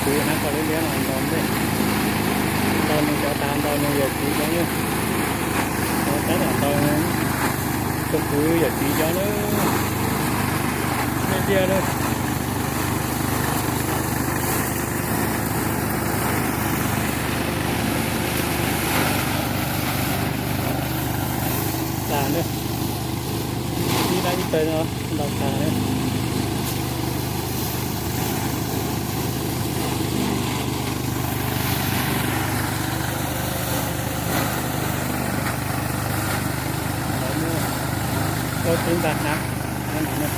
Kuv hnav kom liab liab no ntaus ntej, ntaus nws cov tas, ntaus nws yawm txiv cov na. Tab tom ntaus tus kwv yawm txiv cov na. Liab liab na. Tas na. Ib dab ib pawg no ntaus tas na. Lawv muab ua tib nta hnav no na.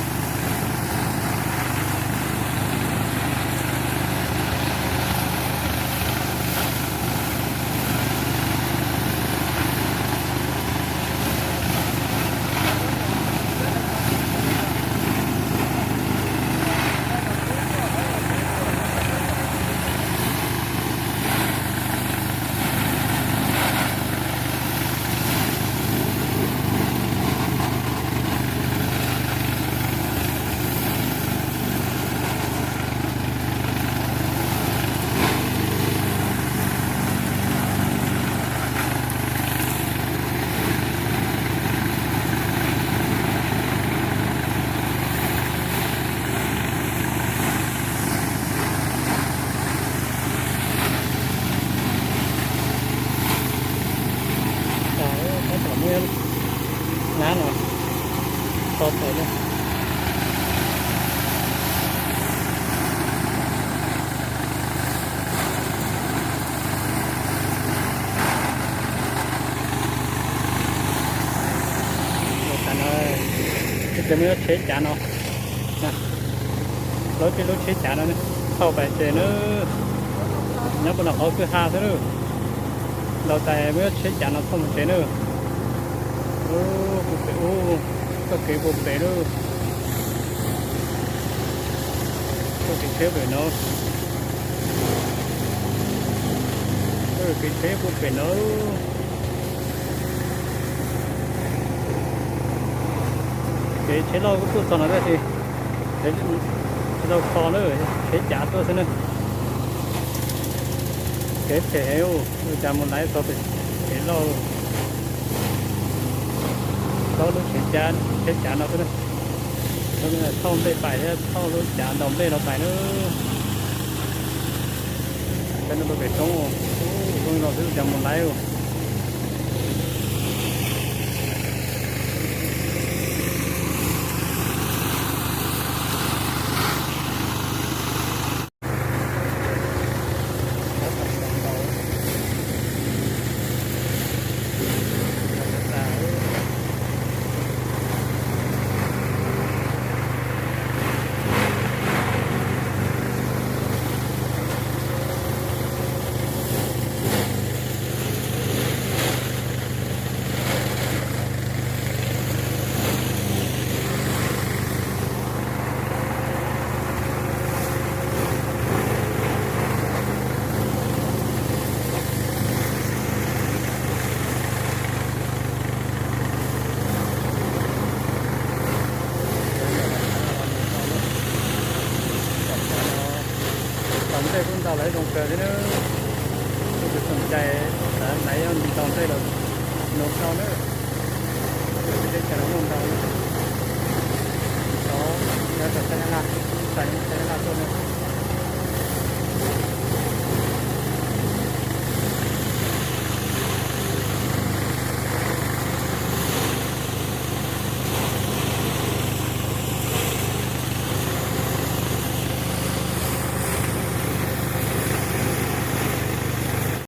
Tab tom muab nab no tso tawm na. Ua tas no, ces muaj lub tsheb cav no, lub, lub tsheb cav no thauj pais ces na, nyob puag nram qhov kwj ha xwb na. Ntaus tas muaj lub tsheb cav no thauj mus tsev na. Ub, puag pem ub, txoj kev puag pem lawm. Txoj kev tsheb pem no, txoj kev tsheb puag pem no. Kev tsheb loj kuj tuaj txog no tab sis tsis tau kho na, tsheb cav tuaj xwb na. Kev phem heev, ua cas mus laiv txog pem kev loj, txog lub tsheb cav, tsheb cav no xwb na. Thauj nplej pais thiab thauj lub cav ntaus nplej no pais na. Peb no rau pem roob, zoo li no xwb ua cas mus laiv. Tom ntej kuj ntaus lawv zoo kawg thiab nawb. Kuv tsis txom cai, lawv laiv ntaus ntej los nug tau nawb. Teb chaws los muaj ntau. Xyov yog tom Xais Nyab Laj, Xais Nyab Laj tuaj nawb.